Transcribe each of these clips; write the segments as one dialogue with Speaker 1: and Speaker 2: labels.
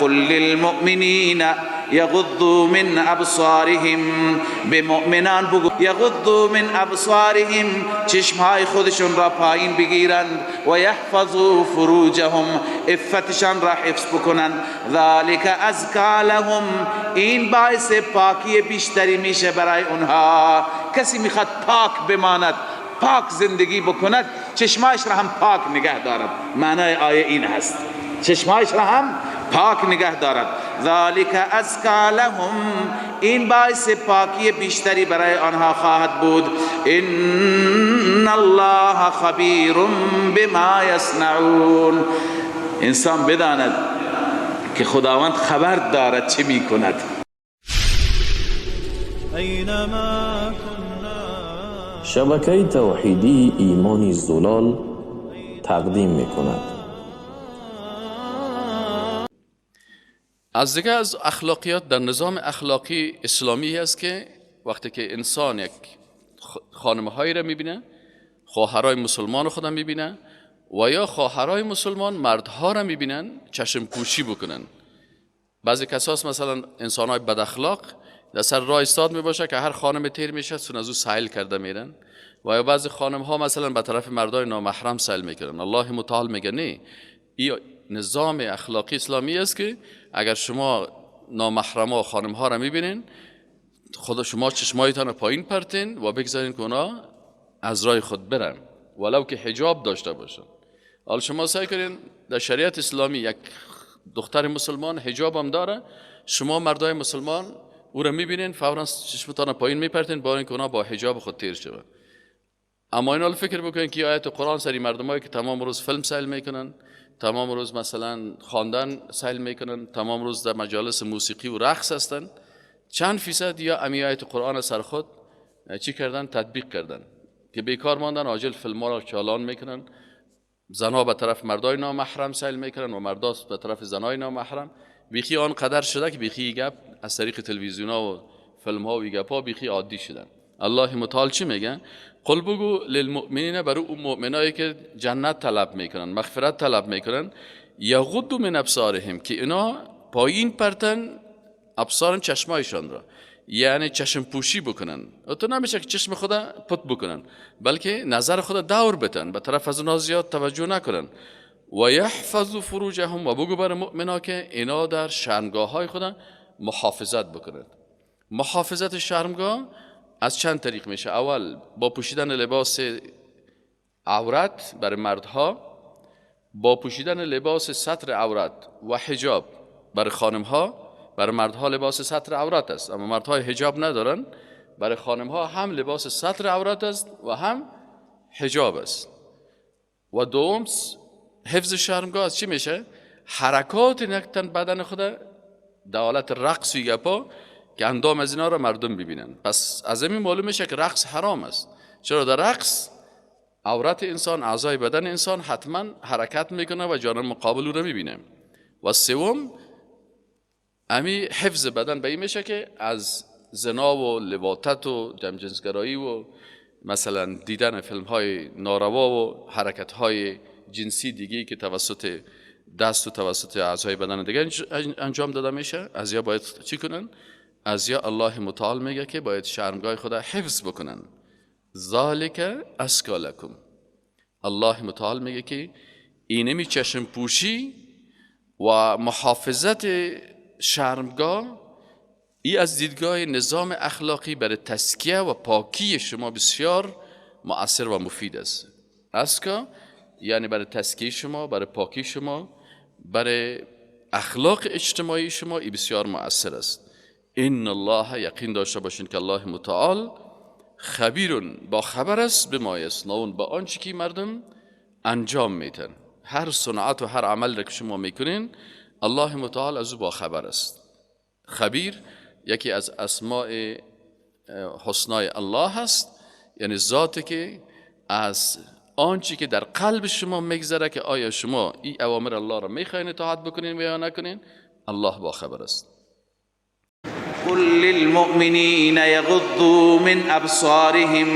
Speaker 1: قل للمؤمنین یغضوا من ابصارهم، به مؤمنان بگو یغضوا من ابصارهم، چشمهای خودشون را پایین بگیرند، و یحفظوا فروجهم، عفتشان را حفظ بکنند. ذلک ازکی لهم، این باعث پاکی بیشتری میشه برای اونها. کسی میخواد پاک بماند، پاک زندگی بکند، چشمایش را هم پاک نگه دارد. معنای آیه این هست، چشمایش را هم پاک نگه دارد. ذالک ازکی لهم، این باعث پاکی بیشتری برای آنها خواهد بود. ان الله خبیر بما یصنعون. انسان بداند که خداوند خبر دارد چه میکند.
Speaker 2: شبکه توحیدی ایمان زلال تقدیم میکند.
Speaker 3: از دیگه از اخلاقیات در نظام اخلاقی اسلامی است که وقتی که انسان یک خانمهایی را میبینه، خواهرای مسلمان خودم میبینه و یا خواهرای مسلمان مردها را میبینن، چشم پوشی بکنن. بعضی کساس مثلا انسانهای بد اخلاق در سر راه ایستاد میباشه که هر خانم تیر میشه سون از او سیل کرده میرن، و یا بعضی خانم ها مثلا به طرف مردای نامحرم سیل میکنن. الله متعال میگه نه، این نظام اخلاقی اسلامی است که اگر شما نامحرم ها خانم ها را میبینین، خدا شما چشمایتان را پایین پرتین و بگذارین که اونا از راه خود برن، ولو که حجاب داشته باشن. حالا شما سعی کنین در شریعت اسلامی یک دختر مسلمان حجاب هم داره، شما مردای مسلمان او را میبینین فورا چشمتان پایین میپرتین با اینکه اونا با حجاب خود تیر شوند. اما این حال فکر بکنین که آیت قرآن سری مردمایی که تمام روز فیلم سیل میکنن، تمام روز مثلا خواندن سیل میکنن، تمام روز در مجالس موسیقی و رقص هستن، چند فیصد یا امی آیت قرآن سر خود چی کردن؟ تطبیق کردن که بیکار ماندن، عاجل فیلم ها را چالان میکنن، زنها به طرف مردای نامحرم سیل میکنن و مردا به طرف زنای نامحرم. بیخی آن قدر شده که بیخی گپ از طریق تلویزیون ها و فیلم ها و گپ ها بیخی عادی شدن. الله متعال چی میگه؟ قل بگو للمؤمنین، برای اون مؤمنایی که جنت طلب میکنن، مغفرت طلب میکنن، یغضوا من ابصارهم، که اینا پایین پرتن ابصارم چشمایشان را، یعنی چشم پوشی بکنن. تو نمیشه که چشم خدا پت بکنن، بلکه نظر خدا دور بتن، به طرف از اونا زیاد توجه نکنن. و یحفظوا فروجهم، و بگو بر مؤمنا که اینا در شرمگاه های خدا محافظت بکنند. محافظت شرمگاه از چند طریق میشه. اول با پوشیدن لباس عورت برای مردها، با پوشیدن لباس ستر عورت و حجاب برای خانمها. برای مردها لباس ستر عورت است، اما مردها حجاب ندارن. برای خانمها هم لباس ستر عورت است و هم حجاب است. و دوم حفظ شرمگاه از چی میشه؟ حرکات نکتن بدن خود در حالت رقص و گپا که اندام از اینا را مردم ببینن. پس از این معلوم میشه که رقص حرام است. چرا؟ در رقص عورت انسان، اعضای بدن انسان حتما حرکت میکنه و جانب مقابل او را میبینه. و سوم امی حفظ بدن به این میشه که از زنا و لواطت و جمجنسگرایی و مثلا دیدن فیلم های ناروا و حرکت های جنسی دیگه که توسط دست و توسط اعضای بدن دیگه انجام داده میشه، از یا باید چی کنن؟ از یا الله متعال میگه که باید شرمگاه خدا حفظ بکنن. ذالک ازکی لکم. الله متعال میگه که اینمی چشم پوشی و محافظت شرمگاه ای از دیدگاه نظام اخلاقی برای تزکیه و پاکی شما بسیار مؤثر و مفید است. ازکا یعنی برای تزکیه شما، برای پاکی شما، برای اخلاق اجتماعی شما ای بسیار مؤثر است. ان الله، یقین داشته باشین که الله متعال خبیر با خبر است بما یصنعون، با آنچه که مردم انجام میتن. هر صنعت و هر عمل را که شما میکنین الله متعال از او با خبر است. خبیر یکی از اسماء حسنای الله هست، یعنی ذاتی که از آنچه که در قلب شما میگذره که آیا شما این اوامر الله را میخواین اطاعت بکنین و یا نکنین، الله با خبر است.
Speaker 1: قل للمؤمنین یغضوا من ابصارهم.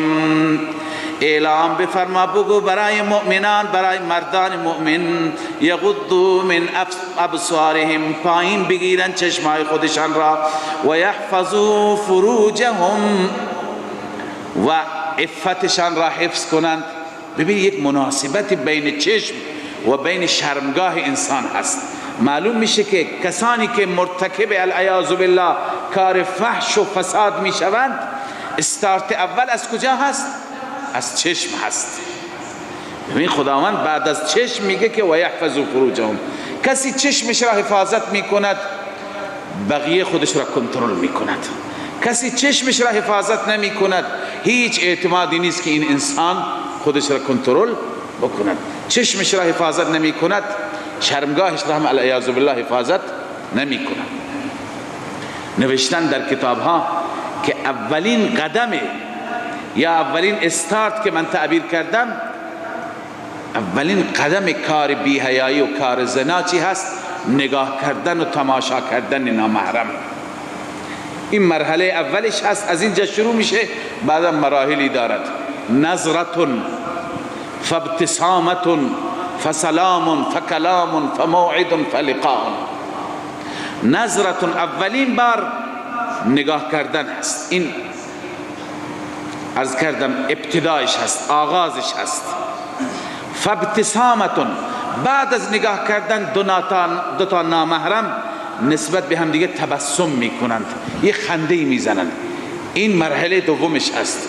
Speaker 1: اعلام بفرما، بگو برای مؤمنان، برای مردان مؤمن، یغضوا من ابصارهم، پایین بگیرن چشمای خودشان را، و یحفظوا فروجهم، و عفتشان را حفظ کنند. ببین یک مناسبت بین چشم و بین شرمگاه انسان هست. معلوم میشه که کسانی که مرتکب العیاذ بالله کار فحش و فساد میشوند، استارت اول از کجا هست؟ از چشم هست. ببین خداوند بعد از چشم میگه که و یحفظوا فروجهم. کسی چشمش را حفاظت میکند، بقیه خودش را کنترل میکند. کسی چشمش را حفاظت نمیکند، هیچ اعتمادی نیست که این انسان خودش را کنترل بکند. چشمش را حفاظت نمیکند، شرمگاهش را هم العیاذ بالله حفاظت نمیکند. نوشتن در کتاب ها که اولین قدم یا اولین استارت که من تعبیر کردم، اولین قدم کار بی‌حیایی و کار زنا چی هست؟ نگاه کردن و تماشا کردن نامحرم. این مرحله اولش هست، از اینجا شروع میشه، بعدا مراحلی دارد. نظرتون فابتسامتون فسلام فکلام فموعد فلقاء. نظرتون اولین بار نگاه کردن هست، این عرض کردم ابتدایش هست، آغازش هست. فابتسامتون، بعد از نگاه کردن دو تا نامحرم نسبت به هم دیگه تبسم میکنند، یه خنده میزنند. این مرحله دومش هست.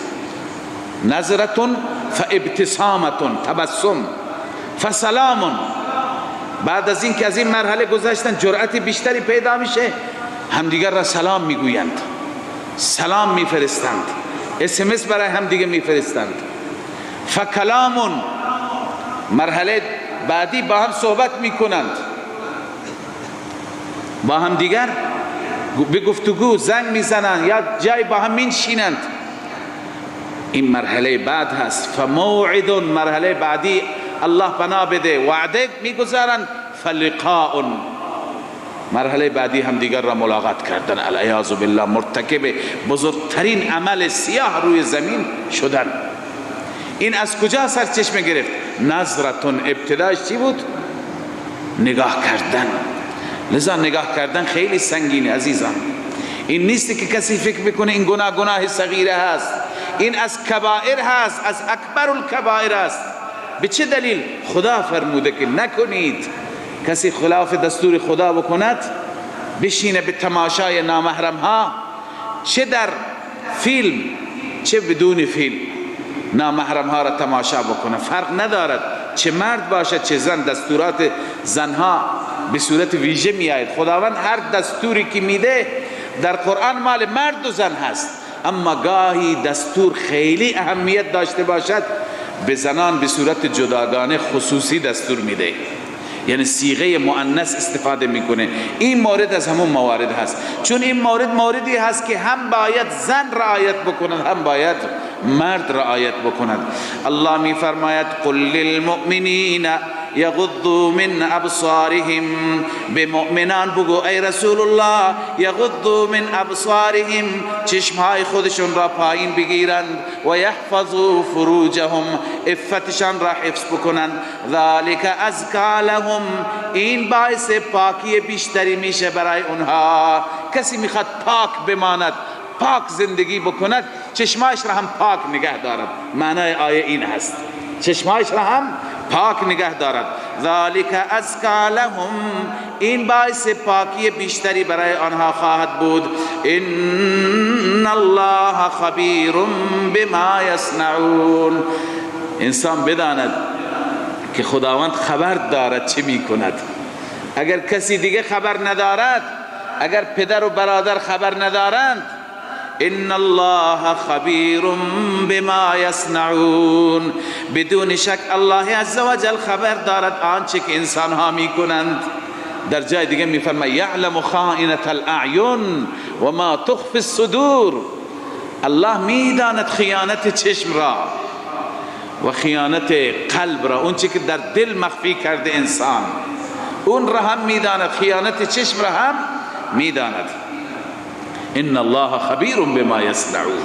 Speaker 1: نظرتون فابتسامتون، تبسم، فسلام. بعد از این که از این مرحله گذشتن، جرأت بیشتری پیدا میشه، همدیگر را سلام میگویند، سلام میفرستند، SMS برای همدیگه میفرستند. فکلام، مرحله بعدی با هم صحبت میکنند، با هم دیگر به گفتگو زنگ میزنند یا جای با هم مینشینند. این مرحله بعد هست. فموعد، مرحله بعدی الله پناه بده، وعده میگذارند. فلقاء، مرحله بعدی هم دیگر را ملاقات کردن. العیاذ بالله مرتکب بزرگترین عمل سیاه روی زمین شدن. این از کجا سرچشمه گرفت؟ نظرتون، ابتداش چی بود؟ نگاه کردن. لذا نگاه کردن خیلی سنگینه عزیزان. این نیست که کسی فکر بکنه این گناه گناه صغیره هست، این از کبائر هست، از اکبر الکبائر است. به چه دلیل؟ خدا فرموده که نکنید. کسی خلاف دستور خدا بکند، بشینه به تماشای نامحرم ها، چه در فیلم چه بدون فیلم نامحرم ها را تماشا بکنه، فرق ندارد چه مرد باشد چه زن. دستورات زنها به صورت ویژه می آید. خداوند هر دستوری که میده در قرآن مال مرد و زن هست، اما گاهی دستور خیلی اهمیت داشته باشد، به زنان به صورت جداگانه خصوصی دستور میده، یعنی صیغه مؤنث استفاده میکنه. این مورد از همون موارد هست، چون این مورد موردی هست که هم باید زن رعایت بکند، هم باید مرد رعایت بکند. الله میفرماید قل للمؤمنین یغضوا من ابصارهم، به مؤمنان بگو ای رسول الله، یغضوا من ابصارهم، چشمهای خودشون را پایین بگیرند، و یحفظوا فروجهم، عفتشان را حفظ بکنند. ذلک ازکی لهم، این باعث پاکی بیشتری میشه برای اونها. کسی میخواد پاک بماند، پاک زندگی بکند، چشمایش را هم پاک نگه دارد. معنای آیه این هست، چشمایش را هم پاک نگه دارد. ذالک ازکی لهم، این باعث پاکی بیشتری برای آنها خواهد بود. ان الله خبیر بما یصنعون. انسان بداند که خداوند خبر دارد چه میکند. اگر کسی دیگه خبر ندارد، اگر پدر و برادر خبر ندارند، ان الله خبیر بما یصنعون، بدون شک الله عزوجل خبر دارد آنچه که انسان ها میکنند. در جای دیگه میفرماید یعلم خائنة الاعین و ما تخفی الصدور، الله میداند خیانت چشم را و خیانت قلب را، اون چه که در دل مخفی کرده انسان، اون را هم میداند، خیانت چشم را هم میداند. ان الله خبیر بما یصنعون.